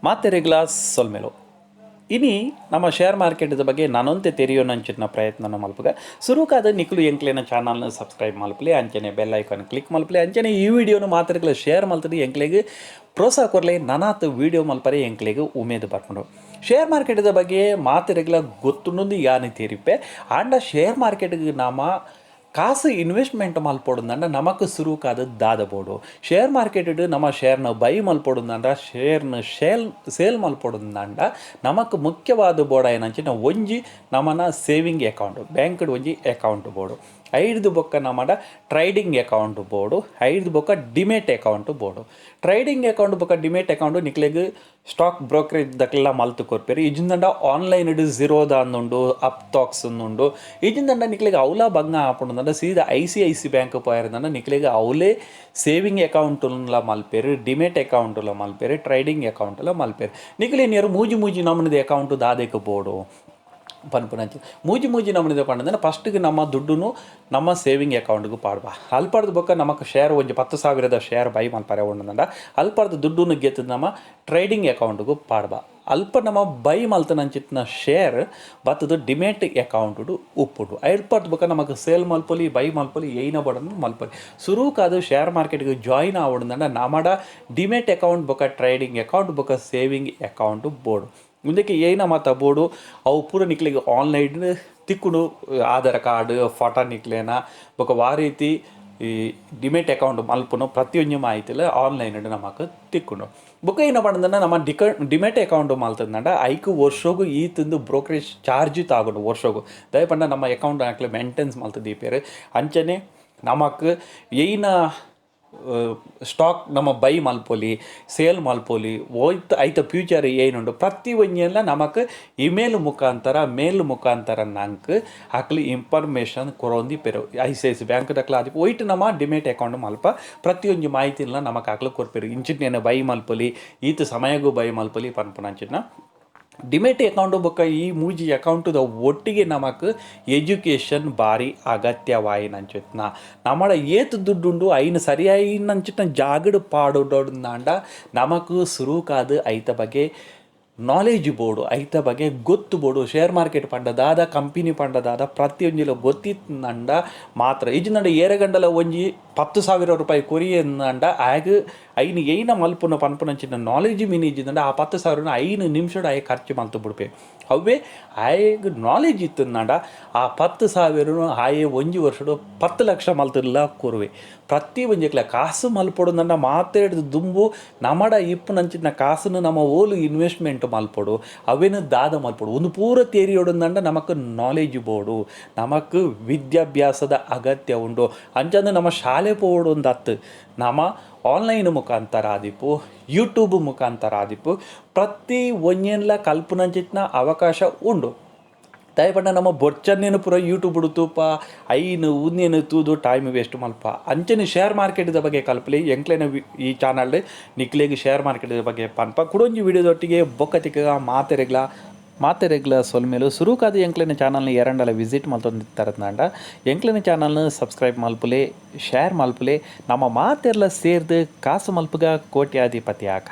ಮಾತೆರೆಗ್ಲಾ ಸೊಲ್ಮೆಲು. ಇನಿ ನಮ್ಮ ಶೇರ್ ಮಾರ್ಕೆಟ್ದ ಬಗ್ಗೆ ನಾನೊಂತೆ ತೆರಿಯೋನಂಚಿನ ಪ್ರಯತ್ನ ಮಲ್ಪುಗ. ಸುರುಕಾದ ನಿಕುಲು ಎಂಕ್ಲೆನ ಚಾನಲ್ನ ಸಬ್ಸ್ಕ್ರೈಬ್ ಮಲ್ಪುಲೆ, ಅಂಚನೆ bell icon click ಮಲ್ಪುಲೆ. ಅಂಚನೆ ಈ ವಿಡಿಯೋನು ಮಾತೆರೆಗ್ಲ ಶೇರ್ ಮಲ್ತದು ಎಂಕ್ಲೆಗ್ ಪ್ರೋತ್ಸಾಹ ಕೊರ್ಲೆ. ನನಾತ್ ವಿಡಿಯೋ ಮಲ್ಪರೆ ಎಂಕ್ಲೆಗ್ ಉಮೇದ್ ಬರ್ಪುಂಡು. ಶೇರ್ ಮಾರ್ಕೆಟ್ದ ಬಗ್ಗೆ ಮಾತೆರೆಗ್ಲ ಗೊತ್ತುಂಡು ಯಾನ್ ತೆರಿಪೆ. ಆಂಡ ಶೇರ್ ಮಾರ್ಕೆಟ್ಗೆ ನಮ ಕಾಸು ಇನ್ವೆಸ್ಟ್ಮೆಂಟ್ ಮಲ್ಪೊಡುಂದಂಡ ನಮಕ್ ಸುರುಕಾದ ದಾದ ಬೋಡು? ಶೇರ್ ಮಾರ್ಕೆಟ್ ನಮ್ಮ ಶೇರ್ನ ಬೈ ಮಲ್ಪೊಡುಂದಂಡ, ಶೇರ್ನ ಸೇಲ್ ಮಲ್ಪೊಡುಂದಂಡ ನಮಕ್ ಮುಖ್ಯವಾದ ಬೋಡಾಯಿನಂಚಿನ ಒಂಜಿ ನಮನ saving account, bank ಒಂಜಿ ಅಕೌಂಟ್ ಬೋಡು. ಐಡ್ದು ಬೊಕ್ಕ ನಮಡ ಟ್ರೇಡಿಂಗ್ ಅಕೌಂಟ್ ಬೋಡು. ಐಡ್ದು ಬೊಕ್ಕ ಡಿಮೇಟ್ ಅಕೌಂಟ್ ಬೋಡು. ಟ್ರೇಡಿಂಗ್ ಅಕೌಂಟ್ ಬೊಕ್ಕ ಡಿಮೇಟ್ ಅಕೌಂಟ್ ನಿಕ್ಲೆಗ್ ಸ್ಟಾಕ್ ಬ್ರೋಕರೇಜ್ ದಕ್ಲೆಲ ಮಲ್ತ್ ಕೊರ್ಪೆರ್. ಇಜ್ಜಿಂದಂಡ ಆನ್ಲೈನ್ ಝೀರೋದಾ ಉಂಡು, ಅಪ್ ಸ್ಟಾಕ್ಸ್ ಉಂಡು. ಇಜ್ಜಿಂದಂಡ ನಿಕ್ಲೆಗ್ ಅವ್ಲ ಬಂಗ ಆಪುಂಡು, ಸೀದಾ ಐಸಿಐಸಿ ಬ್ಯಾಂಕ್ ಪೋಯೆರ್ಂಡ ನಿಕ್ಲೆಗ್ ಅವಲೇ ಸೇವಿಂಗ್ ಅಕೌಂಟ್ಲ ಮಲ್ಪೆರ್, ಡಿಮೇಟ್ ಅಕೌಂಟ್ಲ ಮಲ್ಪೆರ್, ಟ್ರೇಡಿಂಗ್ ಅಕೌಂಟ್ಲ ಮಲ್ಪೆರ್. ನಿಕ್ಲೆ ಎನ್ನಿಯರ್, ಮೂಜಿ ಮೂಜಿ ನಮೂನಿದ ಅಕೌಂಟ್ ದಾದೆಕ್ ಬೋಡು ಪನ್ಪುನಂಚ. ಮೂಜಿ ಮೂಜಿ ನಮೂನಿದ ಪಂಡಂದ್ರೆ, ಫಸ್ಟ್ಗೆ ನಮ್ಮ ದುಡ್ಡುನು ನಮ್ಮ ಸೇವಿಂಗ್ ಅಕೌಂಟ್ಗೆ ಪಾಡ್ಬ. ಅಲ್ಪರ್ದು ಬೊಕ್ಕ ನಮಕ್ ಶೇರ್ ಒಂಜಿ 10,000ದ ಶೇರ್ ಬೈ ಮಲ್ಪರೆ ಉಂಡಂಡ, ಅಲ್ಪರ್ದು ದುಡ್ಡುನು ಗೆತ್ತದ್ ನಮ್ಮ ಟ್ರೇಡಿಂಗ್ ಅಕೌಂಟ್ಗೆ ಪಾಡ್ಬ. ಅಲ್ಪ ನಮ್ಮ ಬೈ ಮಲ್ತನಂಚಿತ್ತಿನ ಶೇರ್ ಬತ್ತದು ಡಿಮೇಟ್ ಅಕೌಂಟ್ ಉಪ್ಪುಂಡು. ಅಲ್ಪರ್ದು ಬೊಕ್ಕ ನಮಕ್ ಸೇಲ್ ಮಲ್ಪೊಲಿ, ಬೈ ಮಲ್ಪೊಲಿ, ಏಯ್ನ ಬಡನು ಮಲ್ಪೊಲಿ. ಸುರುಕಾದ್ ಶೇರ್ ಮಾರ್ಕೆಟ್ಗೆ ಜಾಯಿನ್ ಆವೊಡುಂದಂಡ ನಮಡ ಡಿಮೇಟ್ ಅಕೌಂಟ್ ಬೊಕ್ಕ ಟ್ರೇಡಿಂಗ್ ಅಕೌಂಟ್ ಬೊಕ್ಕ ಸೇವಿಂಗ್ ಅಕೌಂಟ್ ಬೋಡು. ಉಂದಕ್ಕೆ ಏನ ಮಾತ ಬೋಡು, ಅವು ಪೂರ ನಿಕ್ಲೆಗ್ ಆನ್ಲೈನ್ ತಿಕ್ಕುಂಡು. ಆಧಾರ್ ಕಾರ್ಡ್, ಫೋಟೋ ನಿಕ್ಲೆನ ಬೊಕ್ಕ ವಾ ರೀತಿ ಈ ಡಿಮೇಟ್ ಅಕೌಂಟ್ ಮಲ್ಪುನು, ಪ್ರತಿಯೊಂಜಿ ಮಾಹಿತಿಲ ಆನ್ಲೈನ್ ನಮಕ್ ತಿಕ್ಕುಂಡು. ಬೊಕ್ಕ ಏನ ಪಂಡಂಡ, ನಮ್ಮ ಡಿಮೇಟ್ ಅಕೌಂಟ್ ಮಲ್ತಂಡ ಐಕ್ ವರ್ಷೊಗು ಈತಂದು ಬ್ರೋಕರೇಜ್ ಚಾರ್ಜ್ ತಾಗುಂಡು ವರ್ಷೊಗು. ದಾಯೆ ಪಂಡ ನಮ್ಮ ಅಕೌಂಟ್ ಅಕ್ಲೆ ಮೇಂಟೆನ್ಸ್ ಮಲ್ತ್ ದೀಪೆರ್. ಅಂಚನೆ ನಮಕ್ ಏಯ್ನ ಸ್ಟಾಕ್ ನಮ್ಮ ಬೈ ಮಲ್ಪೊಲಿ, ಸೇಲ್ ಮಲ್ಪೊಲಿ, ಓಯ್ತ್ ಐತ ಫ್ಯೂಚರ್ ಏನುಂಡು, ಪ್ರತಿ ಒಂಜೆನ್ಲ ನಮಕ್ ಇಮೇಲ್ ಮುಖಾಂತರ, ಮೇಲ್ ಮುಖಾಂತರ ನಂಕ್ ಅಕ್ಲು ಇನ್ಫಾರ್ಮೇಷನ್ ಕೊರೊಂದಿಪ್ಪೆರ್. ಐಸಿಐಸಿ ಬ್ಯಾಂಕ್ ದಕ್ಲ ಆದಿಪ್ಪು, ಒಯ್ಟ್ ನಮ್ಮ ಡಿಮೇಟ್ ಅಕೌಂಟ್ ಮಲ್ಪ ಪ್ರತಿಯೊಂಜಿ ಮಾಹಿತಿನ್ಲ ನಮಕ್ ಅಕ್ಲು ಕೊರ್ಪೆರ್. ಇಂಚಿನ ಬೈ ಮಲ್ಪೊಲಿ, ಈತ್ ಸಮಯಗು ಬೈ ಮಲ್ಪೊಲಿ ಪನ್ಪುನಂಚಿನ. ಡಿಮೇಟ್ ಅಕೌಂಟ್ ಬೊಕ್ಕ ಈ ಮೂಜಿ ಅಕೌಂಟುದ ಒಟ್ಟಿಗೆ ನಮಕ್ ಎಜುಕೇಷನ್ ಬಾರಿ ಅಗತ್ಯವಾಯಿನಂಚಿತ್ನ. ನಮಡ ಏತ್ ದುಡ್ಡುಂಡು, ಐನ್ ಸರಿಯಾಯಿನಂಚಿನ ಜಾಗಡ್ ಪಾಡೊಡಾಂಡ ನಮಕ್ ಸುರುಕಾದ್ ಐತ ಬಗ್ಗೆ ನಾಲೆಜ್ ಬೋಡು, ಐತ ಬಗ್ಗೆ ಗೊತ್ತು ಬೋಡು. ಶೇರ್ ಮಾರ್ಕೆಟ್ ಪಂಡ ದಾದ, ಕಂಪನಿ ಪಂಡ ದಾದ, ಪ್ರತಿಯೊಂಜಿಲ ಗೊತ್ತಿತ್ತಂಡ ಮಾತ್ರ. ಇಜ್ಜಿಂದಂಡ ಏರೆಗಂಡಲ ಒಂಜಿ 10,000 ರೂಪಾಯಿ ಕೊರಿಯೆಂದಂಡ, ಆಯಗ್ ಐನ್ ಏಯ್ನ ಮಲ್ಪುನ ಪನ್ಪುನಂಚಿನ ನಾಲೆಜ್ ಮಿನಿ ಇಜ್ಜಿಂದಂಡ, ಆ 10,000 5 ನಿಮಿಷಡ್ ಆಯೆ ಖರ್ಚು ಮಲ್ತ್ ಬುಡ್ಪೆ. ಅವ್ವೇ ಆಯಗ್ ನಾಲೆಜ್ ಇತ್ತಂಡ, ಆ 10,000 ಆಯೆ ಒಂಜಿ ವರ್ಷಡ್ 10 ಲಕ್ಷ ಮಲ್ತುಲ ಕೊರುವೆ. ಪ್ರತಿ ಒಂಜೆಕ್ಲ ಕಾಸು ಮಲ್ಪೊಡುಂದಂಡ ಮಾತೆಡ್ದ್ ದುಂಬು ನಮಡ ಇಪ್ಪುನಂಚಿನ ಕಾಸುನು ನಮ ಓಲು ಇನ್ವೆಸ್ಟ್ಮೆಂಟ್ ಮಲ್ಪೊಡು, ಅವೆನ್ ದಾದ ಮಲ್ಪೊಡು, ಉಂದು ಪೂರ ತೆರಿಯೊಡುಂದಂಡ ನಮಕ್ ನಾಲೆಜ್ ಬೋಡು, ನಮಕ್ ವಿದ್ಯಾಭ್ಯಾಸದ ಅಗತ್ಯ ಉಂಡು. ಅಂಚಂದ್ ನಮ ಶಾಲೆ ಪೋವೊಡು ಅಂದತ್ತ್. ನಮ ಆನ್ಲೈನ್ ಮುಖಾಂತರ ಆದಿಪ್ಪು, ಯೂಟ್ಯೂಬ್ ಮುಖಾಂತರ ಆದಿಪ್ಪು, ಪ್ರತಿ ಒಂಜೆನ್ಲ ಕಲ್ಪುನಂಚಿತ್ತಿನ ಅವಕಾಶ ಉಂಡು. ದಾಯೆ ಪಂಡ ನಮ್ಮ ಬೊರ್ಚನ್ನೇನು ಪೂರ ಯೂಟ್ಯೂಬ್ ತೂಪ, ಐನ್ ಉಂದೆನ್ ತೂದು ಟೈಮ್ ವೇಸ್ಟ್ ಮಲ್ಪ. ಅಂಚನೆ ಶೇರ್ ಮಾರ್ಕೆಟ್ದ ಬಗ್ಗೆ ಕಲ್ಪಲೆ. ಎಂಕ್ಲೆನ ಈ ಚಾನಲ್ ನಿಕ್ಲೆಗ್ ಶೇರ್ ಮಾರ್ಕೆಟ್ದ ಬಗ್ಗೆ ಪನ್ಪ. ಕುಡೊಂಜಿ ವಿಡಿಯೋದೊಟ್ಟಿಗೆ ಬೊಕ್ಕ ತಿಕ್ಕಗ. ಮಾತೆರೆಗ್ಲ ಮಾತೆರೆಗ್ಲ ಸೊಲ್ಮೆಲು. ಸುರುಕಾದ್ ಎಂಕ್ಲೆನ ಚಾನಲ್ನ ಏರಂಡಲ ವಿಸಿಟ್ ಮಲ್ತೊಂದಿತ್ತರಂಡ, ಎಂಕ್ಲೆನ ಚಾನಲ್ನ ಸಬ್ಸ್ಕ್ರೈಬ್ ಮಲ್ಪುಲೆ, ಶೇರ್ ಮಲ್ಪುಲೆ. ನಮ್ಮ ಮಾತೆರ್ಲ ಸೇರ್ದು ಕಾಸು ಮಲ್ಪುಗ, ಕೋಟ್ಯಾಧಿಪತಿ ಆಕ.